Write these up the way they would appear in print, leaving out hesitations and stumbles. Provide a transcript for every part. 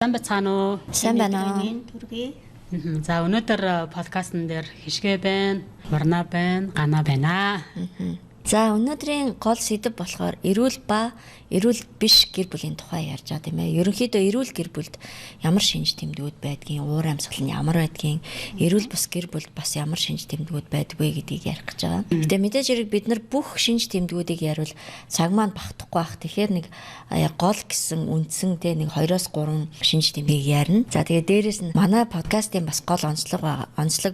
Сайн байцгаана уу? Сайн байна уу? Төргий. За, өнөөдөр подкастн дээр Хишгэ байна, Мурна байна, Гана байна. За, өнөөдрийн гол сэдэв болохоор эрүүл ба эрүүл биш гэр бүлийн тухай ярьж байгаа, тийм ээ. Ерөнхийдөө эрүүл гэр бүлд ямар шинж тэмдгүүд байдгийг, уур амьсгал нь ямар байдгийг, эрүүл бус гэр бүлд бас ямар шинж тэмдгүүд байдгүй гэдгийг ярих гэж байгаа. Гэтэ мэдээж хэрэг бид нар бүх шинж тэмдгүүдийг ярил цаг маань багтахгүй бах. Тэгэхээр нэг гол гэсэн үндсэн те нэг 2-3 шинж тэмдгийг ярина. За, тэгээ дээрэс нь манай подкастын бас гол онцлог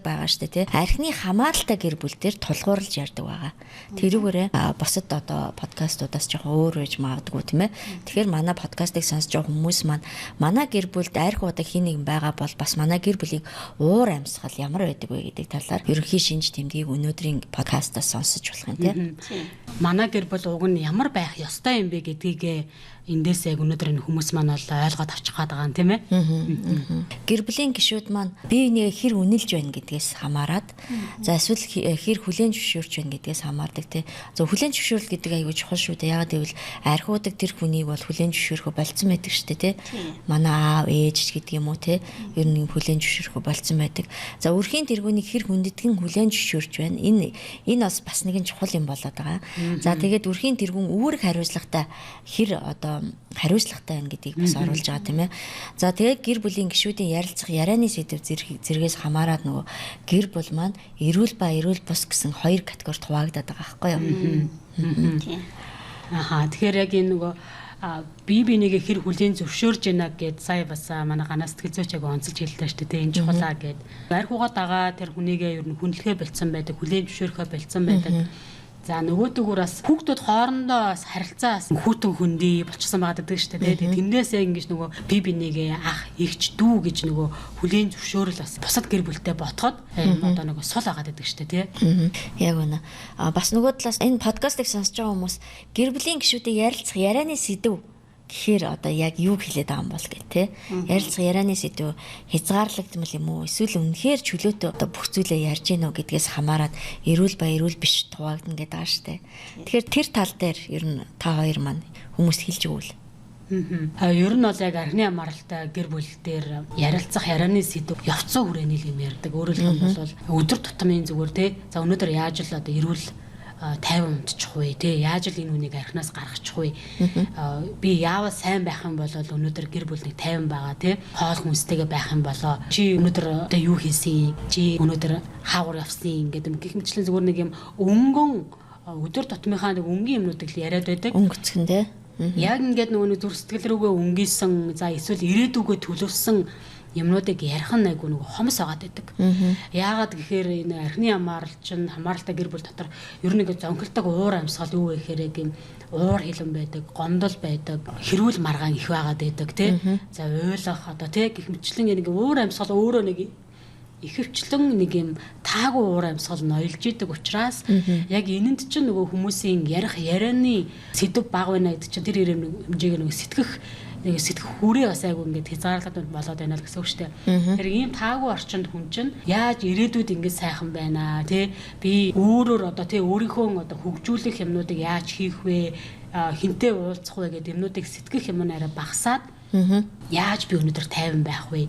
байгаа шүү дээ, те. Архины хамааралтай гэр бүл дээр тулгуурлаж ярьдаг байгаа. Тэрүүгээрээ бусад одоо подкастуудаас жоохон өөр байж магадгүй, тийм ээ. Тэгэхээр манай подкастыг сонсож байгаа хүмүүс маань манай гэр бүлд арх удаг хин нэгэн байгаа бол бас манай гэр бүлийн уур амьсгал ямар байдаг вэ гэдэг талаар ерөнхий шинж тэмдгийг өнөөдрийн подкастаас сонсож болох юм, тийм. Манай гэр бүл уг нь ямар байх ёстой юм бэ гэдгийг эндээс яг өнөөдөр энэ хүмүүс маань бол ойлгоод авчих гээд байгаа юм, тийм ээ. Гэр бүлийн гишүүд маань бие биенээ хэр үнэлж байна гэдгээс хамаарат, за, эсвэл хэр хүлээн зөвшөөрч байна гэдгээс хамаардаг, тий. За, хүлээн зөвшөөрөл гэдэг аягүй чухал шүү дээ. Яагаад гэвэл архиудаг тэр хүнийг бол хүлээн зөвшөөрөхөө болцсон байдаг шүү дээ, тий. Манай аав, ээж гэдэг юм уу, тий. Ер нь хүлээн зөвшөөрөхөө болцсон байдаг. За, өрхийн тэргүүнийг хэр хүндэтгэн хүлээн зөвшөөрч байна. Энэ бас нэгэн чухал юм болоод байгаа. За, тэгээд өрхийн тэргүүн үүрэг хариуцлагатай хэр одоо хариуцлагатай байна гэдгийг бас оруулж байгаа, тийм ээ. За, тэгээд гэр бүлийн гишүүдийн ярилцах ярианы сэдэв зэргээс хамаарат нөгөө гэр бүл маань эрүүл ба эрүүл бус гэсэн хоёр категорид хуваагдаад байгаа байхгүй юу? Тийм. Аха, тэгэхээр яг энэ нөгөө бие бинийгээ хэр хүлээн зөвшөөрж байна гэд сая бас манай ганаас сэтгэл зүйч яг онцолж хэллээ шүү дээ. Энэ чухалаа гэд. Архиугаа дагаа тэр хүнийгээ ер нь хүндлэхээ болцсон байдаг, хүлээн зөвшөөрөхөө болцсон байдаг. За, нөгөөдөгөр бас хүүхдүүд хоорондоо бас харилцаа бас хүүтэн хөндий болчихсон байгаа гэдэг шүү дээ. Тэгээд тэрнээс яг ингэж нөгөө би бинийгээ ах, эгч, дүү гэж нөгөө хүлээн зөвшөөрөл бас бусад гэр бүлтэй ботход одоо нөгөө сул агаад байдаг шүү дээ, тий. Яг үнэ. А бас нөгөө талаас энэ подкастыг сонсож байгаа хүмүүс гэр бүлийн гишүүдийг ярилцах ярианы сэдэв гэхээр одоо яг юу хэлээд байгаа юм бол гэх те. Ярилцах ярианы сэдэв хязгаарлагдмал юм уу? Эсвэл үнэхээр чөлөөтэй одоо бүх зүйлээ ярьж гэнэ үү гэдгээс хамаарат эрүүл ба эрүүл биш хуваагдана гэдэг байгаа штэ. Тэгэхээр тэр тал дээр ер нь та хоёр маань хүмүүст хэлж өгвөл. А ер нь бол яг архины хамааралтай гэр бүл дээр ярилцах ярианы сэдэв явцсан хүрээний юм ярьдаг. Өөрөөр хэлбэл бол өдөр тутмын зүгээр те. За, өнөөдөр яаж л одоо эрүүл тайван унтчих вэ, те, яаж л энэ хүнийг архинаас гаргачих вэ, би яавал сайн байх юм бол өнөөдөр гэр бүл нэг тайван байгаа, те, хоол хүнстэйгээ байх юм болоо, чи өнөөдөр одоо юу хийсэн, чи өнөөдөр хаагур явсан гэдэг юм гэх мэтчлэн зүгээр нэг юм өнгөн өдөр тутмынхаа нэг өнгийн юмнуудыг л яриад байдаг. Өнгөцгөн, те. Яг ингээд нөгөө нэг зүр сэтгэл рүүгээ өнгийсэн, за, эсвэл ирээдүгөө төлөвлөсөн юмнуудыг ярих нь айгу нөгөө хомс агаад байдаг. Яагаад гэхээр энэ архины хамаарал чинь хамааралтай гэр бүл дотор ер нь нэг зонхилдог уур амьсгал юу вэ гэхээр яг юм уур хилэн байдаг, гомдол байдаг, хэрүүл маргаан их байгаад байдаг, тий. За, уйлах одоо, тий, гэх мэтчлэн нэг уур амьсгал өөрөө нэг ихэвчлэн нэг юм таагүй уур амьсгал ноёлж идэг учраас яг энэнд чинь нөгөө хүмүүсийн ярих ярианы сэдэв баг байна гэдэг чинь тэр хэмжээгээр нөгөө сэтгэх хүрээ бас айгүй ингээд хязгаарлалт болоод байна л гэсэн үг шүү дээ. Тэр ийм таагүй орчинд хүн чинь яаж ирээдүйд ингээд сайхан байна, тий, би өөрөөр одоо, тий, өөрийнхөө одоо хөгжүүлэх юмнуудыг яаж хийх вэ, хинтээ уулзах вэ гэдэг юмнуудыг сэтгэх юм арай багасаад, яаж би өнөөдөр тайван байх вэ?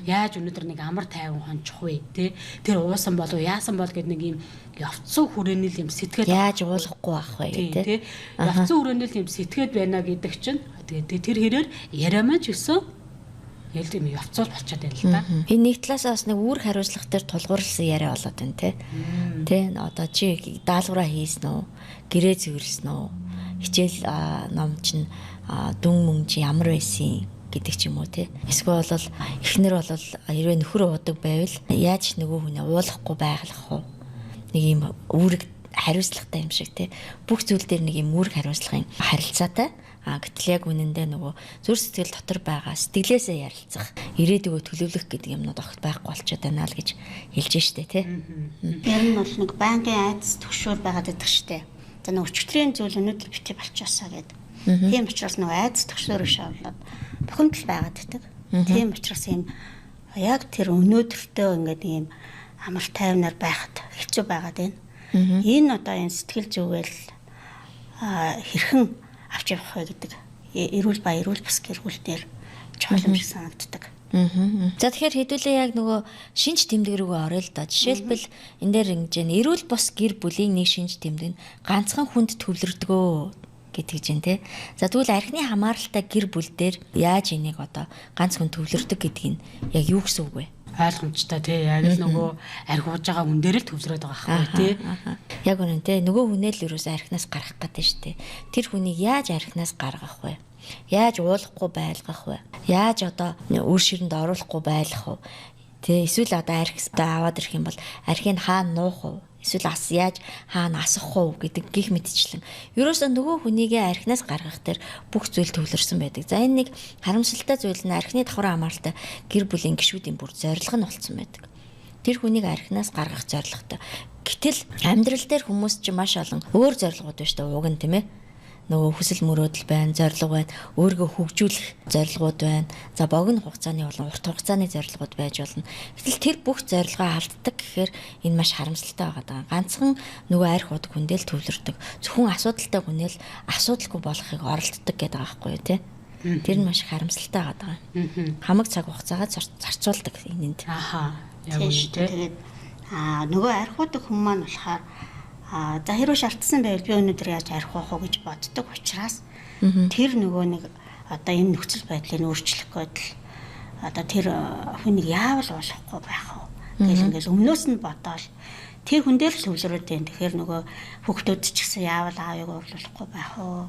Яаж өнөөдөр нэг амар тайван хончих вэ? Тэ? Тэр уусан болов яасан бол гэд нэг юм явцсан хүрээний л юм сэтгээд яаж уулахгүй байх вэ гэдэг. Тэ? Явцсан хүрээний л юм сэтгээд байна гэдэг чинь тэгээд тэр хэрээр яриа маань ч гэсэн яг л юм явцуул болчиход байна л да. Энэ нэг талаасаа бас нэг үүрэг хариуцлага дээр тулгуурласан яриа болоод байна, те. Тэ, одоо чи даалгавраа хийсэн үү? Гэрээ цэвэрлсэн үү? Хичээл ном чинь дүн мөн чи ямар байсан гэдэг ч юм уу, те. Эсвэл бол эхнэр бол хэрвээ нөхөр уудаг байвал яаж нөгөө хүнээ уулахгүй байглах уу? Нэг юм үүрэг хариуцлагатай юм шиг, те. Бүх зүйл дээр нэг юм үүрэг хариуцлагын харилцаатай. А гэтэл яг үнэндээ нөгөө зүр сэтгэл дотор байгаа сэтгэлээсээ ярилцах, ирээдүгөө төлөвлөх гэдэг юмнууд огт байхгүй болчиход байна л гэж хэлж штэ, тий. Тэр нь бол нэг байнгын айдас төгшөөр байгаад байдаг штэ. За, нэг өчигдрийн зүйл өнөөдөр бити болчихосоо гэдэг. Тийм учраас нөгөө айдас төгшөөр шавлаад бухимдал байгаад байдаг. Тийм учраас юм яг тэр өнөөдөртөө ингээд ийм амар тайвнаар байхад хэцүү байгаад байна. Энэ одоо энэ сэтгэл зүгээл хэрхэн авч явах вэ гэдэг эрүүл ба эрүүл бус гэр бүл дээр чухал юм шиг санагддаг. За тэгэхээр хэдүүлээ яг нөгөө шинж тэмдэг рүүгээ орё л доо. Жишээлбэл энэ дээр ингэж байна. Эрүүл бус гэр бүлийн нэг шинж тэмдэг нь ганцхан хүнд төвлөрдгөө гэдэг чинь те. За тэгвэл архины хамааралтай гэр бүл дээр яаж энийг одоо ганц хүн төвлөрдөг гэдгийг нь яг юу гэсэн үг вэ? Ойлгомжтой тий. Яг л нөгөө архи ууж байгаа хүн дээр л төвлөрөөд байгаа байхгүй тий. Яг үнэн те. Нөгөө хүнээ л ерөөсөө архинаас гаргах гэдэг шүү дээ. Тэр хүнийг яаж архинаас гаргах вэ? Яаж уулахгүй байлгах вэ? Яаж одоо үр ширэнд оруулахгүй байлгах вэ? Тэ эсвэл одоо архи аваад ирэх юм бол архийг хаана нуух вэ? Эсвэл ас яаж хаана асах уу гэдэг гих мэтчлэн. Ерөөсөө нөгөө хүнийгээ архинаас гаргах дээр бүх зүйл төвлөрсөн байдаг. За энэ нэг харамсалтай зүйл нь архины давхар хамааралтай гэр бүлийн гишүүдийн бүр зорилго нь болцсон байдаг. Тэр хүнийг архинаас гаргах зорилготой. Гэтэл амьдрал дээр хүмүүс чинь маш олон өөр зорилгууд байна шүү дээ. Уг нь тийм ээ. Нөгөө хүсэл мөрөөдөл байна, зорилго байна, өөрийгөө хөгжүүлэх зорилгууд байна. За богино хугацааны болон урт хугацааны зорилгууд байж болно. Гэтэл тэр бүх зорилгоо алддаг гэхээр энэ маш харамсалтай байгаа даа. Ганцхан нөгөө арх удаг хүндээ л төвлөрдөг. Зөвхөн асуудалтай хүнээ л асуудалгүй болохыг оролддог гэдэг байгаа байхгүй юу, тэ? Тэр нь маш харамсалтай байгаа даа. Хамаг цаг хугацаагаа зарцуулдаг энэнд. Аха. Яг үнэ тэ. Тэгээд нөгөө арх удаг хүн маань болохоор за хэрвээ шаардсан байвал би өнөөдөр яаж арх уух уу гэж боддог учраас тэр нөгөө нэг одоо энэ нөхцөл байдлыг өөрчлөх гээд л одоо тэр хүнийг яавал уулахгүй байх вэ гэл ингээл өмнөөс нь бодоол тэр хүн дээр л төвлөрөөд байна. Тэгэхээр нөгөө хүүхдүүд ч гэсэн яавал аавыг уурлахгүй байх уу?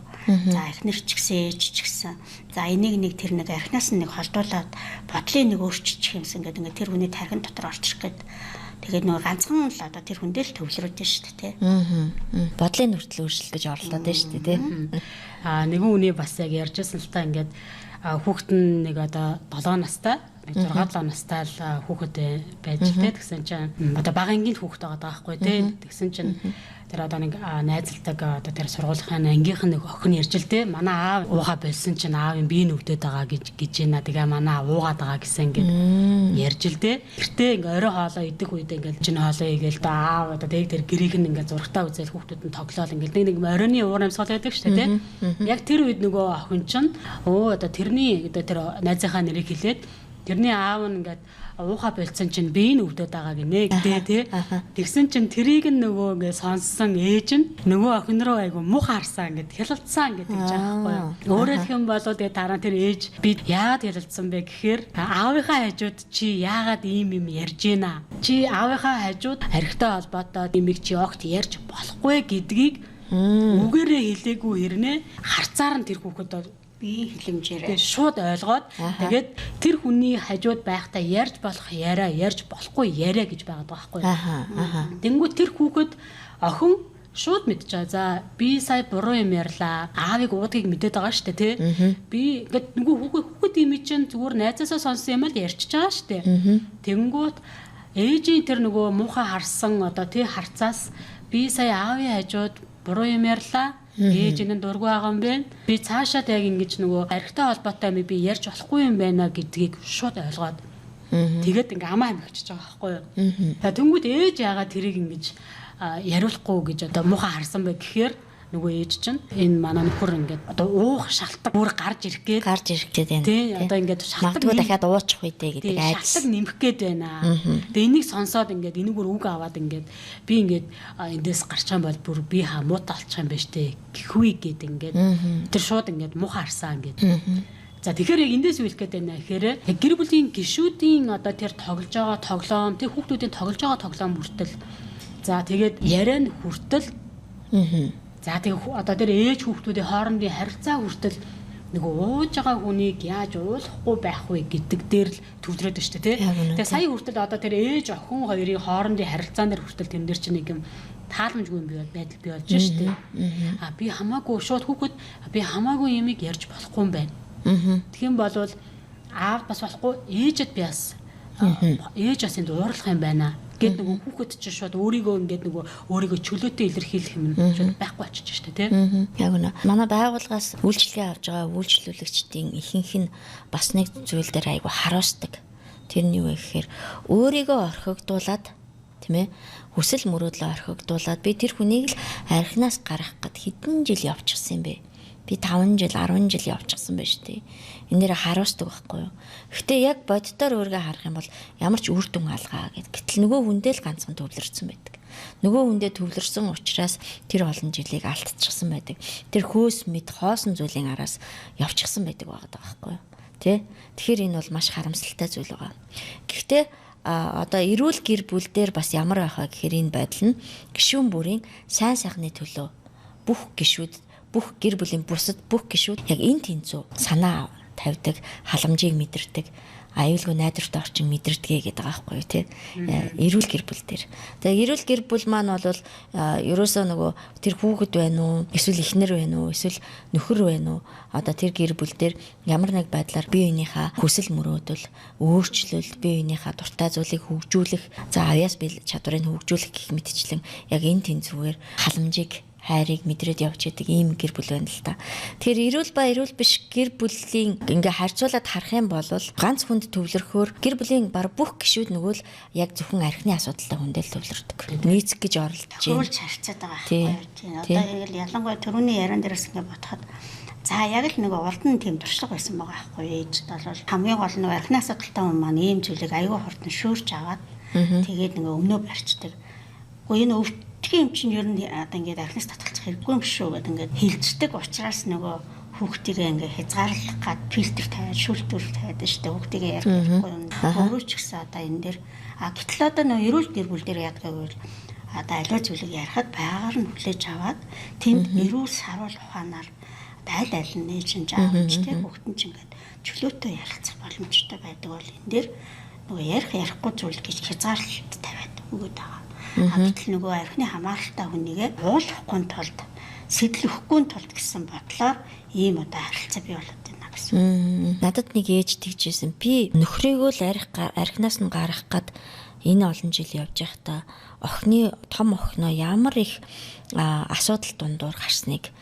За эхнэр ч гэсэн ээж ч гэсэн за энийг нэг тэр нэг архинаас нэг холдуулаад бодлын нэг өөрчилчих юмсан гэдэг ингээд тэр хүний тархин дотор орчих гээд тэгээд нөгөө ганцхан л одоо тэр хүндээ л төвлөрөөд нь шүү дээ тий. Бодлын нүртэл өөрчлөх гэж оролдоод байна шүү дээ тий. Нэгэн үний бас яг ярьжсэн л та ингээд хүүхэд нь нэг одоо 7 настай, нэг 6 7 настай л хүүхэд байж л тий. Тэгсэн чинь одоо бага ангийн хүүхэд байгаа байхгүй тий. Тэгсэн чинь тэр одоо нэг найзалдаг одоо тэр сургуулийн ангийнх нь нэг охин ярьж л тий. Манай аав ууха болсон чинь аавын бие нүвдэд байгаа гэж байна. Тэгээ манай аав уугаад байгаа гэсэн ингээд ярьж л тий. Гэртээ ингээ орой хоолоо идэх үед ингээд чинь хоолоо игээл доо аав одоо тэг тэр гэрийнх нь ингээ зурагтаа үзэл хүүхдүүд нь тоглоол ингээд нэг оройны уур амьсгал байдаг шүү дээ тий. Яг тэр үед нөгөө охин чинь одоо тэрний одоо тэр найзынхаа нэрийг хэлээд тэрний аав нь ингээд ууха болцсон чинь би энэ өвдөд байгаа гинэ гэдэг тий. Тэгсэн чинь тэрийг нь нөгөө ингээд сонссон ээж нь нөгөө охин руу айгу мух харсан ингээд хялалцсан гэдэг ч аахгүй юу. Өөрөөр хэлэх юм бол тэгээ дараа тэр ээж би яагаад хялалцсан бэ гэхээр аавынхаа хажууд чи яагаад ийм юм ярьж гинэ? Чи аавынхаа хажууд архитай холбоотой юмыг чи огт ярьж болохгүй гэдгийг үгээрээ хэлээгүй хэрнээ харцаар нь тэр хүүхэд бие хилэмжээрээ шууд ойлгоод тэгээд тэр хүний хажууд байхдаа ярьж болох яриа ярьж болохгүй яриа гэж байгаад байгаа байхгүй. Тэнгүү тэр хүүхэд охин шууд мэдчихээ. За би сая буруу юм ярьлаа. Аавыг уудгийг мэдээд байгаа шүү дээ, тий. Би ингээд нөгөө хүүхэд юм чинь зүгээр найзаасаа сонссон юм л ярьчихж байгаа шүү дээ. Тэнгүүт ээжийн тэр нөгөө муухай харсан одоо тий харцаас би сая аавын хажууд буруу юм ярьлаа. Ээж энэ дургүй байгаа юм байна. Би цаашаад яг ингэж нөгөө архитай холбоотой юм би ярьж болохгүй юм байна гэдгийг шууд ойлгоод тэгээд ингээ амаа хэмхчихэж байгаа байхгүй юу. За тэнгууд ээж яагаад тэрийг ингэж яриулахгүй гэж одоо муухай харсан бэ гэхээр нөгөө ээж чинь энэ манай нөхөр ингээд одоо уух шалтгаан бүр гарч ирэх гээд байна. Тий одоо ингээд шалтгаан магадгүй дахиад уучих үедээ гэдэг айдас шалтгаан нэмэх гээд байна. Тэгээ энийг сонсоод ингээд энэгээр үг аваад ингээд би ингээд эндээс гарч байгаа бол бүр би ха муутай болчих юм байна штэ гэхүй гээд ингээд тэр шууд ингээд муухай харсан ингээд. За тэгэхээр яг эндээс юу хэлэх гээд байна гэхээр яг гэр бүлийн гишүүдийн одоо тэр тоглож байгаа тоглоом тэр хүүхдүүдийн тоглож байгаа тоглоом хүртэл за тэгээд яриа нь хүртэл за тэгээ одоо тэр ээж хүүхдүүдийн хоорондын харилцаа хүртэл нөгөө ууж байгаа хүнийг яаж уулахгүй байх вэ гэдэг дээр л төвлөрөөд байна шүү дээ тий. Тэгээ сая хүртэл одоо тэр ээж охин хоёрын хоорондын харилцаан дээр хүртэл тэрэн дээр чинь нэг юм тааламжгүй юм байдал бий болж шүү дээ. А би хамаагүй шууд хүүхэд би хамаагүй юмыг ярьж болохгүй юм байна. Тэгэх юм бол аав бас болохгүй ээжэд би бас ээж бас энд уурлах юм байна. Гэт нөгөө хүүхэд чинь шууд өөрийгөө ингээд нөгөө өөрийгөө чөлөөтэй илэрхийлэх юм шууд байхгүй болчих шүү дээ тий. Яг үнэ. Манай байгууллагаас үйлчилгээ авч байгаа үйлчлүүлэгчдийн ихэнх нь бас нэг зүйл дээр айгу харуулдаг. Тэр нь юу вэ гэхээр өөрийгөө орхигдуулаад тийм ээ хүсэл мөрөөдлөө орхигдуулаад би тэр хүнийг л архинаас гаргах гэд хэдэн жил явчихсан юм бэ. Би 5 жил 10 жил явчихсан байж тээ. Энэ нэр харуулдаг байхгүй юу. Гэхдээ яг боддоор өөргөө харах юм бол ямар ч үр дүн алгаа гэд. Гэтэл нөгөө хүндээ л ганцхан төвлөрсөн байдаг. Нөгөө хүндээ төвлөрсөн учраас тэр олон жилийг алдчихсан байдаг. Тэр хөөс мэд хоосон зүйлийн араас явчихсан байдаг байгаа байхгүй юу. Тэ? Тэгэхээр энэ бол маш харамсалтай зүйл байгаа. Гэхдээ одоо эрүүл гэр бүл дээр бас ямар байх вэ гэхээр энэ байдал нь гишүүн бүрийн сайн сайхны төлөө бүх гишүүд, бүх гэр бүлийн бусад бүх гишүүд яг энэ тэнцүү санаа тавьдаг, халамжийг мэдэрдэг, аюулгүй найдвартай орчин мэдэрдэг гэдэг байгаа байхгүй юу тий. Эрүүл гэр бүл дээр. Тэгээ эрүүл гэр бүл маань бол ерөөсөө нөгөө тэр хүүхэд байна уу, эсвэл эхнэр байна уу, эсвэл нөхөр байна уу? Одоо тэр гэр бүл дээр ямар нэг байдлаар бие биенийхээ хүсэл мөрөөдөл, өөрчлөлт, бие биенийхээ дуртай зүйлийг хөгжүүлэх, за авьяас бие чадварыг хөгжүүлэх гэх мэтчлэн яг энэ тэнцвүүгээр халамжийг хайрыг мэдрээд явж идэг ийм гэр бүл байна л та. Тэгэхээр эрүүл ба эрүүл биш гэр бүлийн ингээ харьцуулаад харах юм бол ганц хүнд төвлөрөхөөр гэр бүлийн бар бүх гишүүд нөгөө л яг зөвхөн архины асуудалтай хүндээ л төвлөрдөг. Нийцэх гэж оролдож байна. Хөрвүүлж харьцаад байгаа байхгүй юу. Одоо ингээл ялангуяа түрүүний яриан дээрээс ингээ бодоход за яг л нөгөө урд нь тийм туршлага байсан байгаа байхгүй юу. Ээжд бол хамгийн гол нь архины асуудалтай хүн маань ийм зүйлийг аюул хурдан шүүрч аваад тэгээд нөгөө өмнөө барьцдаг. Гэхдээ энэ өвтгөн юм чинь ер нь одоо ингээд архинаас татгалзах хэрэггүй юм шүү гэдэг ингээд хилждэг учраас нөгөө хүүхдийгээ ингээд хязгаарлах гад фильтр тавиад шүүлтүүр тавиад шүү дээ. Хүүхдийгээ ярих хэрэггүй юм. Өөрөө ч гэсэн одоо энэ дээр гэтэл одоо нөгөө эрүүл гэр бүл дээр яадаг гэвэл одоо аливаа зүйлийг ярихад байгаар нь хүлээж аваад тэнд эрүүл саруул ухаанаар аль аль нь ээж нь аав нь тийм хүүхэд нь ч ингээд чөлөөтэй ярилцах боломжтой байдаг бол энэ дээр нөгөө ярих ярихгүй зүйл гэж хязгаарлалт тавиад өгöd байгаа. Гэтэл нөгөө архины хамааралтай хүнийгээ уулахгүй тулд сэтэл өгөхгүй тулд гэсэн бодлоор ийм одоо харилцаа бий болоод байна гэсэн. Надад нэг ээж тэгжсэн. Би нөхрийгөө л архинаас нь гаргах гад энэ олон жил явж байхдаа охины том охиноо ямар их асуудал дундуур гарсныг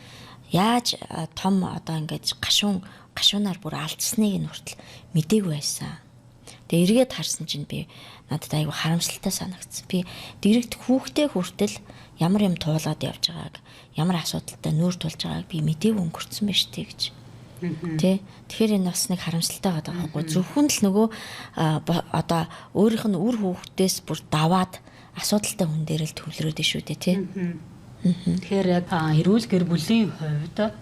яаж том одоо ингэж гашуунаар бүр алдсныг нь хүртэл мдээгүй байсан. Тэгээ эргээд харсан чинь би надад айгүй харамсалтай санагдсан. Би дэрэгд хүүхдээ хүртэл ямар юм туулаад явж байгааг, ямар асуудалтай нүүр тулж байгааг би мдээгүй өнгөрцөн байж тээ гэж. Тэ? Тэгэхээр энэ бас нэг харамсалтай байгаа байхгүй. Зөвхөн л нөгөө одоо өөрийнх нь үр хүүхдээс бүр даваад асуудалтай хүн дээр л төвлөрөөд шүү дээ, тэ? Тэгэхээр яг эрүүл гэр бүлийн хувьд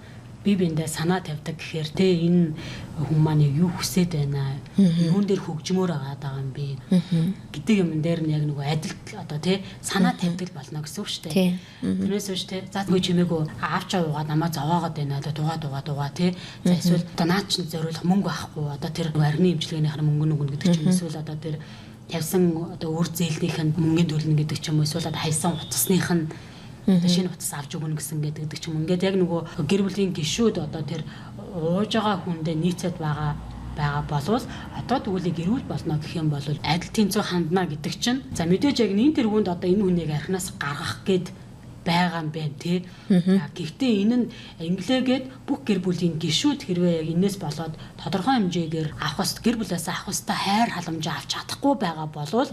би биендээ санаа тавьдаг гэхээр тэ энэ хүн маань юу хүсээд байна, юун дээр хөгжмөр агаад байгаа юм бэ гэдэг юм дээр нь яг нөгөө адил одоо тэ санаа тавьдаг болно гэсэн үг шүү дээ. Тэрнээс биш тэ за хөө чимээгөө аавчаа уугаад намаа зовоогоод байна одоо дугаа тэ за эсвэл одоо наад чинь зориулах мөнгө авахгүй одоо тэр архины эмчилгээнийх нь мөнгө нүгэн гэдэг ч юм эсвэл одоо тэр тавьсан одоо үр зээлнийх нь мөнгөний төлнө гэдэг ч юм уу эсвэл одоо хайсан утасных нь шинэ утас авч өгнө гэсэн гэдэг ч юм. Ингээд яг нөгөө гэр бүлийн гишүүд одоо тэр ууж байгаа хүндээ нийцээд байгаа болвол одоо тэгвэл эрүүл болно гэх юм бол адил тэнцүү хандна гэдэг чинь за мэдээж яг нин тэргуунд одоо энэ хүнийг архинаас гаргах гээд байгаа юм байна тий. Гэхдээ энэ нь инглээгээд бүх гэр бүлийн гишүүд хэрвээ яг энэс болоод тодорхой хэмжээгээр авах ёстой гэр бүлээс авах ёстой хайр халамжаа авч чадахгүй байгаа болвол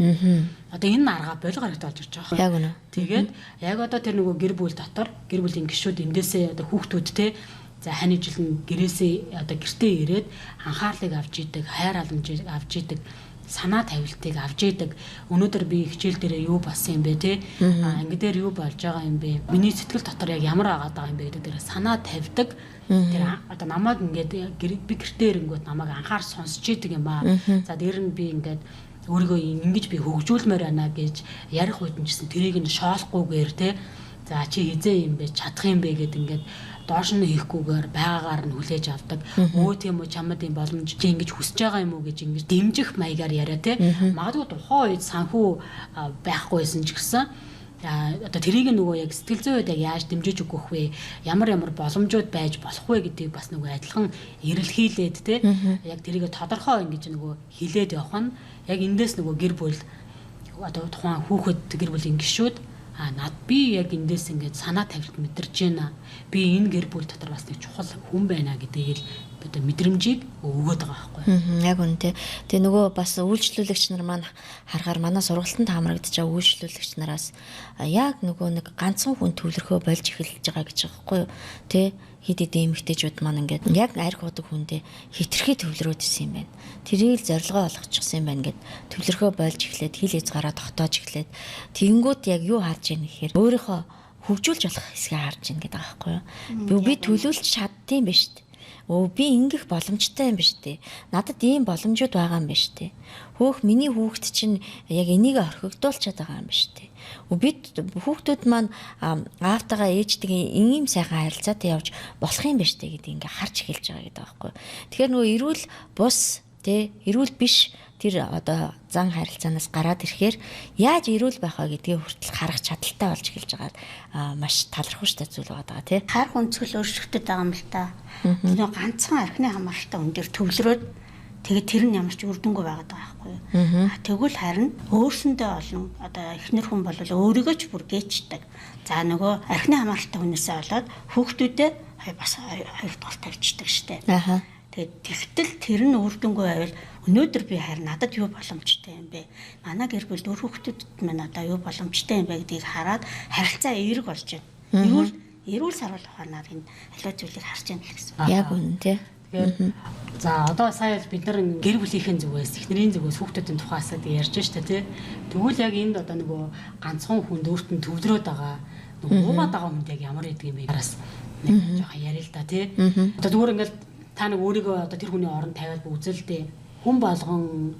одоо энэ арга болго хэрэгтэй болж ирж байгаа. Яг үнэ. Тэгээд яг одоо тэр нөгөө гэр бүл дотор гэр бүлийн гишүүд эндээсээ одоо хүүхдүүд те за ханы жил нь гэрээсээ одоо гэртээ ирээд анхаарлыг авч идэг, хайр халамжийг авч идэг, санаа тавилтыг авч идэг. Өнөөдөр би хичээл дээрээ юу болсон юм бэ те? Анги дээр юу болж байгаа юм бэ? Миний сэтгэл дотор яг ямар агаад байгаа юм бэ гэдэг дээр санаа тавьдаг. Тэр одоо намайг ингээд би гэртээ ирэнгүүт намайг анхаар сонсч идэг юм аа. За дээр нь би ингээд өөрийгөө ингэж би хөгжүүлмээр байна гэж ярих үед нь ч гэсэн тэрийг нь шоолохгүйгээр те. За чи хизээ юм бэ? Чадах юм бэ гэд ингээд доош нь хийхгүйгээр байгаагаар нь хүлээж авдаг. Өө тийм үү чамд юм боломж чи ингэж хүсэж байгаа юм уу гэж ингэж дэмжих маягаар яриа те. Магадгүй тухайн үед санхүү байхгүйсэн ч гэсэн одоо тэрийг нөгөө яг сэтгэл зүйн үед яг яаж дэмжиж өгөх вэ? Ямар ямар боломжууд байж болох вэ гэдгийг бас нөгөө адилхан эрэлхийлээд те. Яг тэрийг тодорхой ингэж нөгөө хилээд явах нь яг эндээс нөгөө гэр бүл одоо тухайн хүүхэд гэр бүлийн гишүүд над би яг эндээс ингээд санаа тавилт мэдэрч байна. Би энэ гэр бүл дотор бас нэг чухал хүн байна гэдгийг л одоо мэдрэмжийг өгөөд байгаа байхгүй. Яг үнэ. Тэгээ нөгөө бас үйлчлүүлэгч нар маань харахаар манай сургалтанд хамрагдаж байгаа үйлчлүүлэгч нараас яг нөгөө нэг ганцхан хүн төвлөрхөө болж эхэлж байгаа гэж байгаа байхгүй юу? Тэ хэд хэдэн эмэгтэйчүүд маань ингээд яг арх удаг хүндээ хитрхи төвлөрөөд исэн юм байна. Тэрийг л зорилгоо олгочихсон юм байна гэд төвлөрхөө болж эхлээд хил хязгаараа тогтоож эхлээд тэгэнгүүт яг юу харж ийн гэхээр өөрийнхөө хөгжүүлж болох хэсгээ харж ийн гэдэг байгаа байхгүй юу? Би төлөөлж чаддсан юм байна шүү дээ. Өө би ингэх боломжтой юм биш үү? Надад ийм боломжууд байгаа юм биш үү? Хөөх миний хүүхэд чинь яг энийг орхигдуулчаад байгаа юм биш үү? Бид хүүхдүүд маань аавтайгаа ээжтэйгээ ийм сайхан харилцаатай явж болох юм биш үү гэдэг ингээ харж эхэлж байгаа гэдэг байхгүй. Тэгэхээр нөгөө эрүүл бус тэ эрүүл биш тэр одоо зан харилцаанаас гараад ирэхээр яаж эрүүл байх вэ гэдгийг хүртэл харах чадaltaй болж эхэлж байгаа маш талархууштай зүйл байгаа тий. Харах өнцгөл өөрчлөгдөд байгаа юм л та. Тэр ганцхан архины хамааралтай хүн дээр төвлөрөөд тэгээд тэр нь ямар ч үр дүнгүй байгаад байгаа байхгүй юу. Тэгвэл харин өөрсөндөө олон одоо эхнэр хүн бол өөрийгөө ч бүр гээчдэг. За нөгөө архины хамааралтай хүнээсээ болоод хүүхдүүдээ бас хоёр дугаар тавьчихдаг штэ. Тэгээд тэгтэл тэр нь үр дүнгүй байвал өнөөдөр би харин надад юу боломжтой юм бэ? Манай гэр бүл үр хүүхдүүдэд минь одоо юу боломжтой юм бэ гэдгийг хараад харилцаа эерэг болж байна. Эрүүл саруул ухаанаар энэ аливаа зүйлийг харж байна л гэсэн. Яг үнэн тий. Тэгэхээр за одоо сая бид нар гэр бүлийнхэн зүгээс, эхнэрийн зүгээс хүүхдүүдийн тухайсаа ярьж штэ тий. Тэгвэл яг энд одоо нөгөө ганцхан хүнд өөрт нь төвлөрөөд байгаа нөгөө уугаад байгаа хүнд яг ямар гэдэг юм бэ? Араас нэг жоохон яриа л да тий. Одоо зүгээр ингээл та нэг өөрийгөө одоо тэр хүний оронд тавиад үзэл дээ. Хүн болгон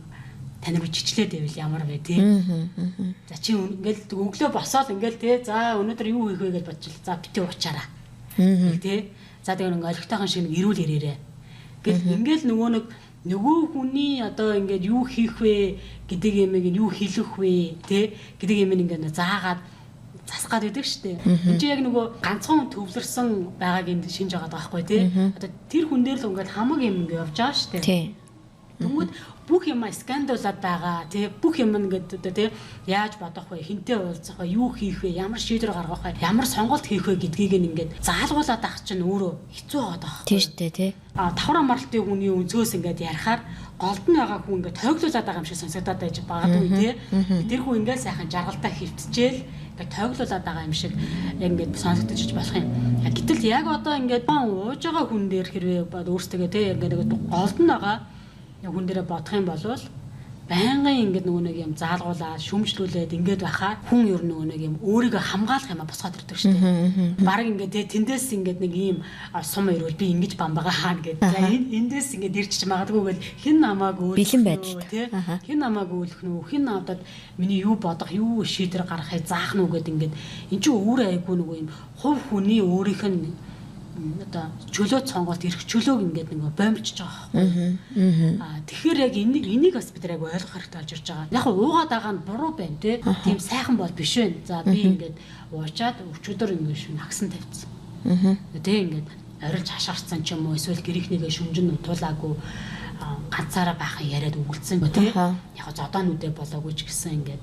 тань руу чичлээд байвал ямар вэ тий. За чи ингээл өглөө босоод ингээл тий. За өнөөдөр юу хийх вэ гэж бодчихл. За бити уучаараа. Тий. За тэгээ нэг олигтойхон шиг нэг эрүүл ирээрээ. Гэл ингээл нөгөө нэг нөгөө хүний одоо ингээд юу хийх вэ гэдэг юмыг юу хэлэх вэ тий гэдэг юм ингээд заагаад засах гад байдаг шүү дээ. Энд чи яг нөгөө ганцхан төвлөрсөн байгааг энд шинж байгаа байхгүй тий. Одоо тэр хүн дээр л ингээд хамаг юм ингээд явж байгаа шүү дээ. Тий. Тэнгүүд бүх юм скандалаад байгаа тий. Бүх юм ингээд одоо тий яаж бодох вэ? Хинтээ уулзах вэ? Юу хийх вэ? Ямар шийдвэр гаргах вэ? Ямар сонголт хийх вэ гэдгийг ингээд заалгуулад авах чинь өөрөө хэцүү байгаа байхгүй. Тий шүү дээ тий. А давхар амралтын хүний өнцгөөс ингээд ярихаар голд нь байгаа хүн ингээд тойглуулад байгаа юм шиг сонсогдоод байж магадгүй тий. Тэр хүн ингээд сайхан жаргалтай хөвтчихээл ингээд тойглуулад байгаа юм шиг яг ингээд сонсогдож болох юм. Гэтэл яг одоо ингээд ууж байгаа хүн дээр хэрвээ өөртөө тий ингээд голд нь байгаа хүн дээрээ бодох юм бол байнгын ингээд нөгөө нэг юм заалгуулаад шүмжлүүлээд ингээд байхаа хүн ер нь нөгөө нэг юм өөрийгөө хамгаалах юм а босгоод ирдэг шүү дээ. Бараг ингээд те тэндээс ингээд нэг ийм сум ирвэл би ингэж бамбагаа хаана гээд за эндээс ингээд ирчих магадгүй гэл хэн намайг өөлөх бэлэн байдалд те хэн намайг өөлөх нүү хэн надад миний юу бодох юу шийдвэр гаргахыг заах нү гэд ингээд эн чинь өөрөө айгүй нөгөө юм хувь хүний өөрийнх нь одоо чөлөөт сонголт эрх чөлөөг ингээд нэг бомбчж байгаа байхгүй. Аа тэгэхээр яг энийг бас бид нар яг ойлгох хэрэгтэй болж ирж байгаа. Яг уугаад байгаа нь буруу байна те. Тийм сайхан бол биш байна. За би ингээд уучаад өчигдөр ингээд шүн агсан тавьчихсан. Тэ ингээд орилж хашгирсан ч юм уу эсвэл гэрийнхнийгээ шүнжин утуулаагүй ганцаараа баахан яриад өгөлдсөн те. Яг зодоонүүдээ болоогүй ч гэсэн ингээд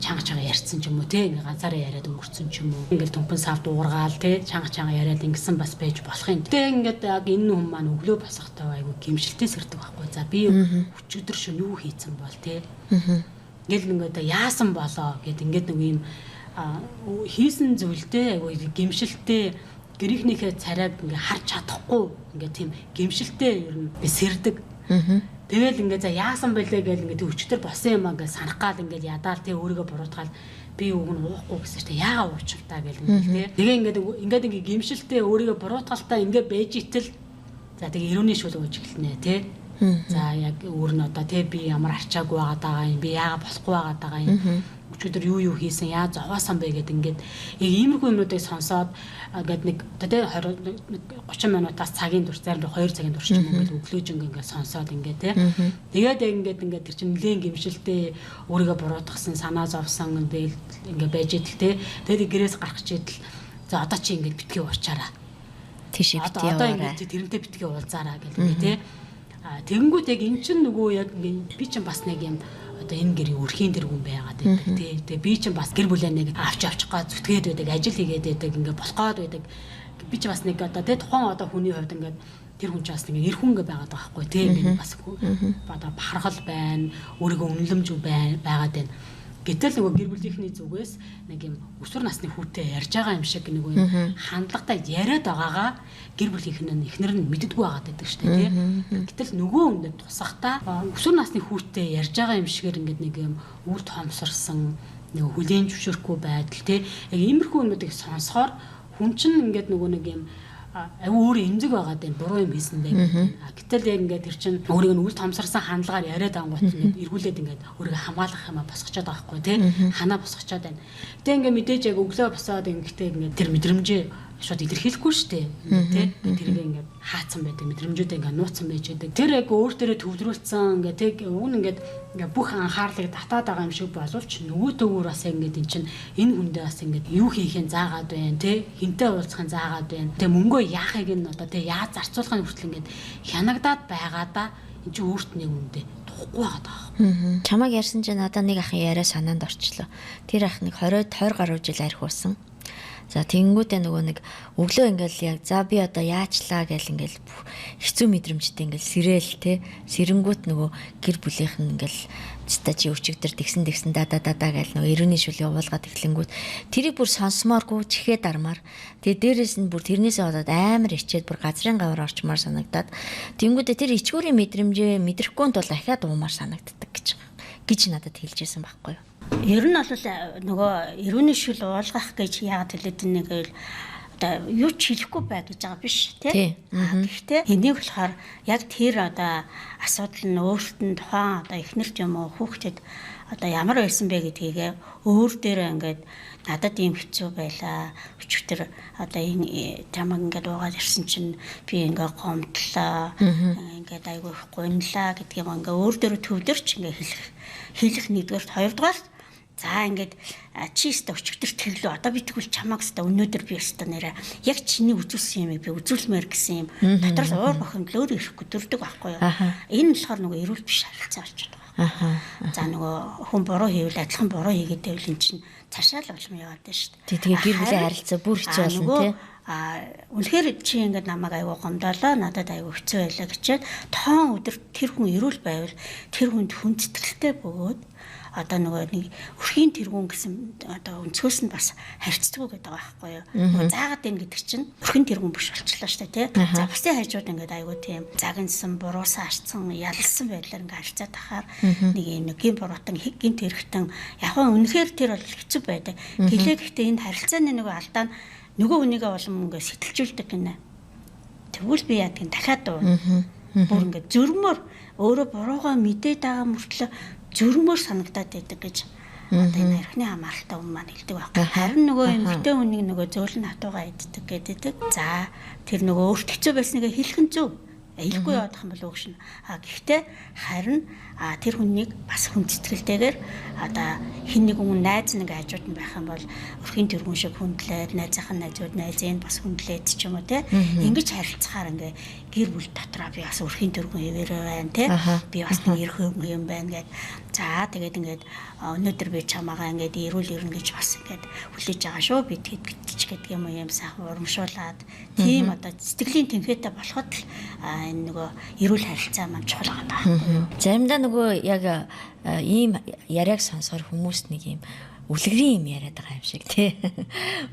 чанга чанга ярьсан ч юм уу те ингээ ганцаараа яриад өнгөрцөн ч юм уу ингээл түмпэн сав дуугаргаал те чанга чанга яриад ингэсэн бас байж болох юм. Тэ ингээд яг энэ хүн маань өглөө босохтой айгу гимшилтэй сэрдэг байхгүй. За би өчигдөр шөнө юу хийцэн бол те. Ингээл ингээд яасан болоо гэд ингээд нэг юм хийсэн зүйлдээ айгу гимшилтэй гэрийнхнийхээ царайг ингээ харж чадахгүй ингээ тийм гимшилтэй ер нь би сэрдэг. Тэгэл ингээ за яасан бэлээ гэл ингээ тэг өчтөр босон юм аа ингээ санах гал ингээ ядаал тэг өөрийгөө буруутгаал би үг нь уухгүй гэсэн чинь яага уучив та гэл ингээ тэг. Тэгээ ингээ ингээд ингээ гимшилтэй өөрийгөө буруутгалтай ингээ байж итэл за тэг эрүүний шүл ууж эхэлнэ тэ. За яг өөр нь одоо тэ би ямар арчаагүй байгаад байгаа юм би яага болохгүй байгаад байгаа юм. Өчигдөр юу хийсэн яа зовоосон бэ гэд ингээд яг иймэрхүү юмнуудыг сонсоод ингээд нэг одоо 20 30 минутаас цагийн турш зарим 2 цагийн турш юм ингээд өглөөж ингээд сонсоод ингээд тий. Тэгээд яг ингээд ингээд тэр чинь нэлээд гимшилтэй өөрийгөө буруутгасан санаа зовсон ингээд ингээд байж идэл тий. Тэгээд гэрээс гарах чидэл за одоо чи ингээд битгий уучаараа. Тийш битгий одоо ингээд тэрнтэй битгий уулзаараа гэл ингээд тий. А тэгэнгүүт яг эн чинь нөгөө яг ингээд би чинь бас нэг юм одоо энэ гэрийн өрхийн тэр хүн байгаад байдаг тий. Тэгээ би чинь бас гэр бүлээ нэг авч авчих га зүтгээд байдаг, ажил хийгээд байдаг, ингээ болох гад байдаг. Би чинь бас нэг одоо тий тухайн одоо хүний хувьд ингээд тэр хүн ч бас ингээд эр хүн ингээ байгаад байгаа байхгүй тий, ингээд бас одоо бахархал байна, өөрийгөө үнэлэмж байгаад байна. Гэтэл нөгөө гэр бүлийнхний зүгээс нэг юм өсвөр насны хүүтэй ярьж байгаа юм шиг нэг юм хандлагатай яриад байгаагаа гэр бүлийнх нь эхнэр нь мэддэггүй байгаад байдаг шүү дээ тий. Гэтэл нөгөө хүндэд тусахтаа өсвөр насны хүүтэй ярьж байгаа юм шигээр ингээд нэг юм үр томсорсон нэг хүлээн зөвшөөрөхгүй байдал тий. Яг иймэрхүү юмнуудыг сонсохоор хүн чинь ингээд нөгөө нэг юм аюу өөр эмзэг байгаад байна, буруу юм хийсэн бэ гэдэг. Гэтэл яг ингээд тэр чинь өөрийг нь үл томсорсон хандлагаар яриад ангуут ингээд эргүүлээд ингээд өөрийгөө хамгаалах юм а босгочоод байгаа байхгүй тий. Ханаа босгочоод байна. Гэтэ ингээд мэдээж яг өглөө босоод ингэхдээ ингээд тэр мэдрэмжээ шууд илэрхийлэхгүй шүү дээ тий. Тэргээ ингээд хаацсан байдаг, мэдрэмжүүдээ ингээд нууцсан байж байдаг. Тэр яг өөр дээрээ төвлөрүүлсэн ингээд тий уг нь ингээд ингээд бүх анхаарлыг татаад байгаа юм шиг боловч нөгөөдөөгөр бас ингээд эн чинь энэ хүндээ бас ингээд юу хийхин заагаад байна тий, хинтээ уулзахын заагаад байна. Тэ мөнгөө яахыг нь одоо тий яаж зарцуулахын хүртэл ингээд хянагдаад байгаадаа энэ чинь өөрт нэг үндэ тухгүй байгаа даа. Чамайг ярьсан чинь надад нэг ахын яриа санаанд орчлоо. Тэр ах нэг 20 гаруй жил арх уусан. За тэгэнгүүтээ нөгөө нэг өглөө ингээл яг за би одоо яачлаа гэл ингээл хэцүү мэдрэмжтэй ингээл сэрээл те, сэрэнгүүт нөгөө гэр бүлийнх нь ингээл цата чи өчигдөр тэгсэн тэгсэн да да да да гэл нөгөө эрүүний шүлгээ уулгаад эхлэнгүүт тэрийг бүр сонсомооргүй чихээ дармаар, тэгээ дээрээс нь бүр тэрнээсээ болоод амар ичээд бүр газрын гавар орчмоор санагдаад, тэгэнгүүтээ тэр ичгүүрийн мэдрэмжээ мэдрэхгүй тул ахиад уумаар санагддаг гэж надад хэлжсэн байхгүй юу. Ер нь бол нөгөө эрүүний шүл уулгах гэж яагаад хэлээд байна гэвэл одоо юу ч хэлэхгүй бай гэж байгаа биш тий. Гэхдээ энийг болохоор яг тэр одоо асуудал нь өөрт нь тухайн одоо эхнэрт юм уу хүүхдэд одоо ямар байсан бэ гэдгийг өөр дээрээ ингээд надад ийм хэцүү байлаа. Өчигдөр одоо энэ чамаг ингээд уугаад ирсэн чинь би ингээд гомдлоо. Ингээд айгүй их гунлаа гэдгийг юм ингээд өөр дээрээ төвлөрч ингээд хэлэх нэгдүгээрт, хоёрдугаар за ингээд чи өстө өчигдөр тэглөө. Одоо би тэгвэл чамааг өстө өнөөдөр би өстө нэрэ яг чиний үзүүлсэн юмыг би үзүүлмээр гэсэн юм дотроос уур бохимдол өөр ирэхгүй төрдөг байхгүй юу. Энэ болохоор нөгөө эрүүл биш харилцаа болчиход байгаа. За нөгөө хүн буруу хийвэл адилхан буруу хийгээд байвал эн чинь цаашаа л улам яваад байна шүү дээ. Тэгээ гэр бүлийн харилцаа бүр хэцүү болно тий. Үнэхээр чи ингээд намайг айгүй гомдоолоо, надад айгүй хэцүү байлаа гэчээд тоон өдөр тэр хүн эрүүл байвал тэр хүнд хүндэтгэлтэй бөгөөд одоо нөгөө нэг өрхийн тэргүүн гэсэн одоо өнцгөөс нь бас харьцдаггүй гэдэг байгаа байхгүй юу. Нөгөө заагаад байна гэдэг чинь өрхийн тэргүүн биш болчихлоо шүү дээ тий. За бусын хажууд ингээд айгүй тийм загнасан, буруусан, арцсан, ялсан байдлаар ингээд харьцаад тахаар нэг юм гин буруутан, гин тэрхтэн яг нь үнэхээр тэр бол хэцүү байдаг. Гэлээ гэхдээ энэ харилцааны нөгөө алдаа нь нөгөө хүнийгээ улам ингээд сэтэлжүүлдэг гинэ. Тэгвэл би яадаг нь дахиад дуурна. Бүр ингээд зөрмөр өөрөө буруугаа мэдээд байгаа мөртлөө зөрмөр санагдаад байдаг гэж одоо энэ архины хамааралтай хүн маань хэлдэг байхгүй. Харин нөгөө эмэгтэй хүнийг нөгөө зөөлөн хатуугаа иддэг гэдэг. За тэр нөгөө өөрт хэцүү байсныг хэлэх нь зөв. Хэлэхгүй явах юм бол өөгшин. А гэхдээ харин тэр хүнийг бас хүндэтгэлтэйгээр одоо хин нэг хүн найз нэг хажууд нь байх юм бол өрхийн тэргүүн шиг хүндлээд найзынх нь найзууд найзыг бас хүндлээд ч юм уу те. Ингэж харилцахаар ингээ гэр бүл дотроо би бас өрхийн тэргүүн хэвээрээ байна те. Би бас нэг эрх юм байна гэд. За тэгээд ингээд өнөөдөр би чамаагаа ингээд эрүүл ирнэ гэж бас ингээд хүлээж байгаа шүү. Би тэгэд гэдэг юм уу юм сайхан урамшуулад тийм одоо сэтгэлийн тэнхээтэй болоход л энэ нөгөө эрүүл харилцаа маань чухал байгаа байхгүй. Заримдаа нөгөө яг ийм яриаг сонсохоор хүмүүс нэг ийм үлгэрийн юм яриад байгаа юм шиг тий.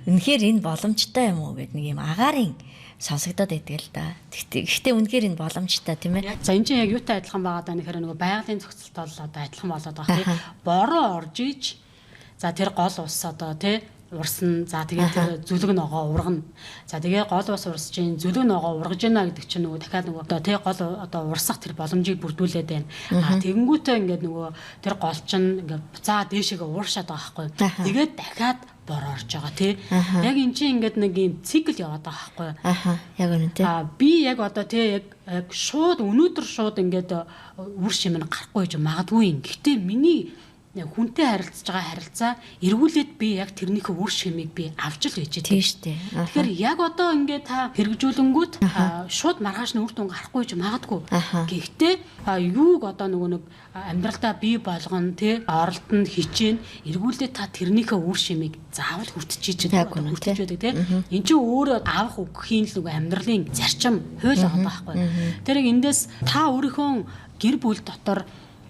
Үнэхээр энэ боломжтой юм уу гэд нэг ийм агаарын сонсогдоод байдаг л да. Гэхдээ үнэхээр энэ боломжтой тийм ээ. За энэ чинь яг юутай адилхан байгаа даа нэхэр нөгөө байгалийн зохицолт бол одоо адилхан болоод байгаа тий. Бороо орж иж за тэр гол ус одоо тий урсна. За тэгээд тэр зүлэг ногоо ургана. За тэгээ гол ус урсж гин зүлэг ногоо ургаж гинэ гэдэг чинь нөгөө дахиад нөгөө одоо тий гол одоо урсах тэр боломжийг бүрдүүлээд байна. А тэгэнгүүтээ ингээд нөгөө тэр гол чинь ингээд буцаа дээшээгээ ууршаад байгаа байхгүй. Тэгээд дахиад бор орж байгаа тий. Яг эн чинь ингээд нэг юм цикл яваад байгаа байхгүй. Аха яг үнэ тий. А би яг одоо тий яг шууд өнөөдөр шууд ингээд үр шим нь гарахгүй гэж магадгүй юм. Гэтэ миний Хүнтэй харилцаж байгаа харилцаа эргүүлээд би яг тэрнийхээ үр шимийг би авч л байж байгаа. Тийм шүү дээ. Тэгэхээр яг одоо ингээд та хэрэгжүүлэнгүүт шууд маргааш нь үр дүн гарахгүй ч магадгүй. Гэхдээ юуг одоо нөгөө нэг амьдралдаа бий болгоно тий оролдоно хичээн эргүүлээд та тэрнийхээ үр шимийг заавал хүртчихэж хүртэж байдаг тий. Энд чинь өөрөө авах өгөхийн л нөгөө амьдралын зарчим хууль байгаа байхгүй. Тэр яг эндээс та өөрийнхөө гэр бүл дотор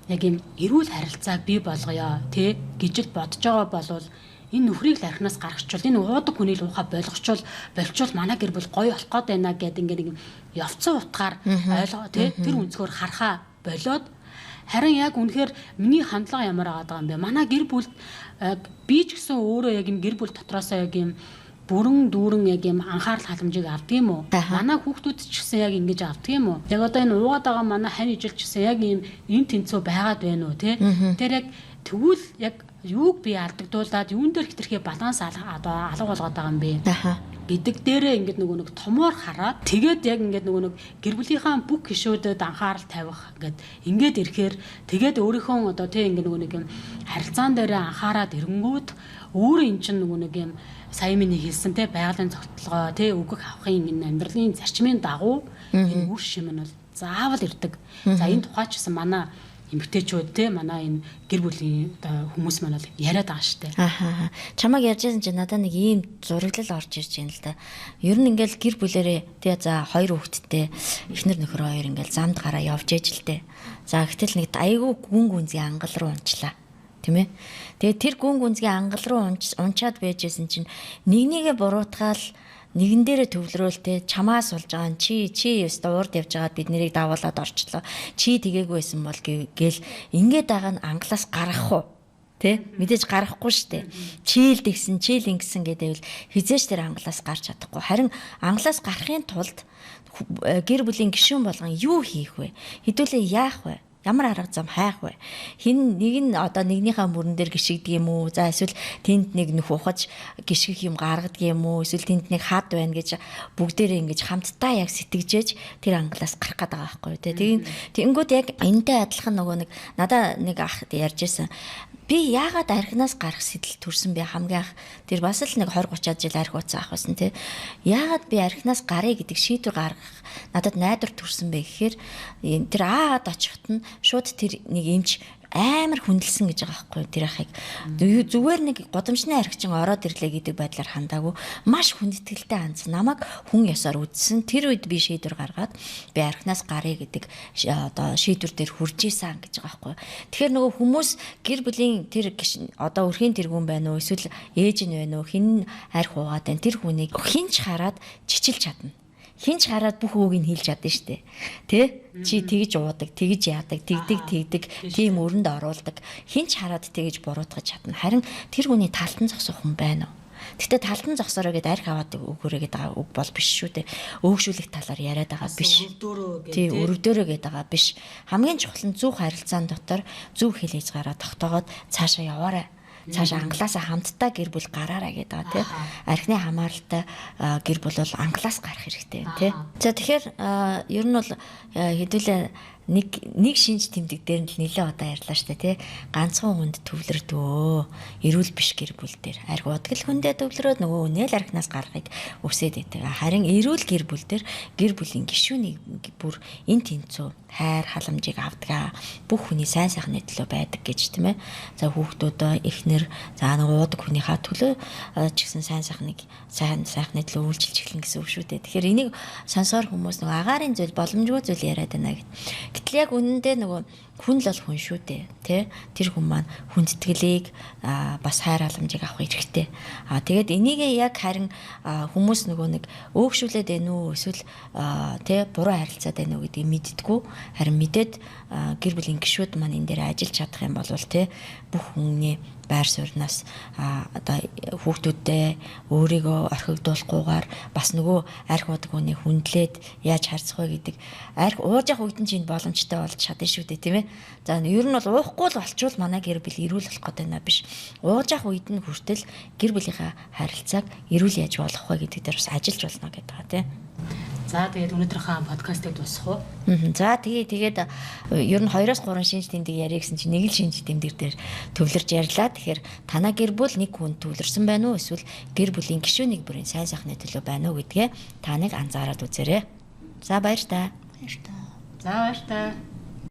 яг юм эрүүл харилцааг бий болгоё тий гэж л бодож байгаа болвол энэ нөхрийг л архинаас гаргачвал энэ уудаг хүнийг л уухаа болгочвол болчвол манай гэр бүл гоё болох гээд байна гэдэг ингээд нэг явцсан утгаар ойлгоо тий тэр өнцгөр харахаа болоод харин яг үнэхээр миний хандлага ямар байгаа юм бэ? Манай гэр бүлд би ч гэсэн өөрөө яг юм гэр бүл дотроосоо яг юм бүрэн дүүрэн яг юм анхаарал халамжийг авдаг юм уу? Манай хүүхдүүд ч гэсэн яг ингэж авдаг юм уу? Яг одоо энэ уугаад байгаа манай хань ижил ч гэсэн яг ийм энэ тэнцүү байгаад байна уу те? Тэр яг тэгвэл яг юуг би алдагдуулаад юун дээр хэтэрхий баланс одоо алга болгоод байгаа юм бэ? Гэдэг дээрээ ингээд нөгөө нэг томоор хараад тэгээд яг ингээд нөгөө нэг гэр бүлийнхаа бүх гишүүдэд анхаарал тавих ингээд ингээд ирэхээр тэгээд өөрийнхөө одоо тий ингээд нөгөө нэг юм харилцаан дээрээ анхаарад ирэнгүүт өөрөө эн чинь нөгөө нэг юм сая миний хэлсэн те байгалийн цогцлогоо те өгөх авахын энэ амьдралын зарчмын дагуу энэ үр шим нь бол заавал ирдэг. За энэ тухай ч гэсэн манай эмэгтэйчүүд те манай энэ гэр бүлийн одоо хүмүүс маань бол яриад байгаа штэ. Ахаа. Чамайг ярьжсэн чинь надад нэг ийм зураглал орж ирж байна л да. Ер нь ингээл гэр бүлэрээ те за хоёр хүүхэдтэй эхнэр нөхөр хоёр ингээл замд гараа явж ээж л те. За гэтэл нэг айгүй гүн гүнзгий ангал руу унчлаа. Тийм ээ. Тэгээд тэр гүн гүнзгий ангал руу унчаад байжсэн чинь нэг нэгэ буруутгаал нэгэн дээрээ төвлөрөөл те чамаас болж байгаа нь чи ёстой урд явж байгаад бид нэрийг дагуулад орчлоо. Чи тэгээгүй байсан бол гээл ингээд байгаа нь ангалаас гаргах уу? Тэ мэдээж гарахгүй штэ. Чийл тэгсэн, чийл ингэсэн гэдэг хизээч тэр ангалаас гарч чадахгүй. Харин ангалаас гарахын тулд гэр бүлийн гишүүн болгон юу хийх вэ? Хэдүүлээ яах вэ? Ямар арга зам хайх вэ? Хин нэг нь одоо нэгнийхээ мөрөн дээр гიშгдэг юм уу? За эсвэл тэнд нэг нөх ухаж гიშгэх юм гаргадаг юм уу? Эсвэл тэнд нэг хад байна гэж бүгдээрээ ингэж хамтдаа яг сэтгэжээж тэр ангалаас гарах гээд байгаа байхгүй юу? Тийм тэнгүүд яг энэтэй адилхан нөгөө нэг надаа нэг ах ярьж байсан. Би яагаад архинаас гарах сэтэл төрсөн бэ хамгийн анх тэр бас л нэг 20 30 жил арх ууцсан ах байсан тий. Яагаад би архинаас гарыг гэдэг шийдвэр гаргах надад найдвар төрсөн бэ гэхээр тэр аагаад очиход нь шууд тэр нэг эмч амар хүндэлсэн гэж байгаа байхгүй тэр ахыг. Зүгээр нэг гудамжны архичин ороод ирлээ гэдэг байдлаар хандаагүй маш хүндэтгэлтэй хандсан. Намайг хүн ёсоор үзсэн. Тэр үед би шийдвэр гаргаад би архинаас гарыг гэдэг одоо шийдвэр дээр хүрж исэн гэж байгаа байхгүй. Тэгэхээр нөгөө хүмүүс гэр бүлийн тэр одоо өрхийн тэргүүн байна уу эсвэл ээж нь байна уу хэн арх уугаад байна тэр хүнийг хинч хараад чичилж чадна. Хинч хараад бүх үгийг нь хэлж чадна штэ. Тэ? Чи тэгж уудаг, тэгж яадаг, тэгдэг, тэгдэг, тийм өрөнд оруулдаг. Хинч хараад тэгж буруутгаж чадна. Харин тэр хүний талтан зогсох хүн байна уу? Гэтэ талтан зогсороо гэд арх аваад өгөөрэй гэдэг байгаа үг бол биш шүү дээ. Өөгшүүлэх талаар яриад байгаа биш. Тий, өрөвдөөрөө гэдэг байгаа биш. Хамгийн чухал нь зөв харилцаан дотор зөв хэл хязгаараа тогтоогоод цаашаа яваарай. Цаашаа ангалаасаа хамтдаа гэр бүл гараарай гэдэг байгаа тий. Архины хамааралтай гэр бүл бол ангалаас гарах хэрэгтэй тий. За тэгэхээр ер нь бол хэдүүлээ нэг шинж тэмдэг дээр нь л нэлээд удаа ярьлаа штэ тий. Ганцхан хүнд төвлөрдөө. Эрүүл биш гэр бүл дээр арх уудаг л хүндээ төвлөрөөд нөгөө үнэл архинаас гарахыг өсөөд байдаг. Харин эрүүл гэр бүл дээр гэр бүлийн гишүүнийг бүр эн тэнцүү хайр халамжийг авдаг. Бүх хүний сайн сайхны төлөө байдаг гэж тийм ээ. За хүүхдүүдөө эхнэр за нөгөө уудаг хүнийхээ төлөө ч гэсэн сайн сайхны төлөө үйлчилж эхлэн гэсэн үг шүү дээ. Тэгэхээр энийг сонсоор хүмүүс нөгөө агаарын зүйл боломжгүй зүйл яриад байна гэд. Гэтэл яг үнэндээ нөгөө хүн л бол хүн шүү дээ, тэ? Тэр хүн маань хүндэтгэлийг бас хайр халамжийг авах эрхтэй. Тэгээд энийг яг харин хүмүүс нөгөө нэг өөгшүүлээд байна уу эсвэл тэ буруу харилцаад байна уу гэдгийг мэддэггүй. Харин мэдээд гэр бүлийн гишүүд маань энэ дээр ажиллаж чадах юм бол тэ бүх хүний байр суурнаас одоо хүүхдүүдээ өөрийгөө орхигдуулахгүйгээр бас нөгөө арх уудаг хүнийг хүндлээд яаж харьцах вэ гэдэг арх ууж явах үед нь чинь боломжтой болж чадна шүү дээ, тийм ээ. За ер нь бол уухгүй л болчвол манай гэр бүл эрүүл болох гэдэг нь биш. Ууж явах үед нь хүртэл гэр бүлийнхаа харилцааг эрүүл яаж болгох вэ гэдэг дээр бас ажиллаж болно гэдэг байгаа, тийм. За тэгээд өнөөдрийнхөө подкастыг дуусгах уу? За тэгээд ер нь 2-3 шинж тэмдэг яриа гэсэн чинь нэг л шинж тэмдэг дээр төвлөрж ярьлаа. Тэгэхээр танаа гэр бүл нэг хүн төвлөрсөн байна уу эсвэл гэр бүлийн гишүүн нэг бүрийн сайн сайхны төлөө байна уу гэдгээ та нэг анзаараад үзээрэй. За баяр та. Баяр та. За баяр та.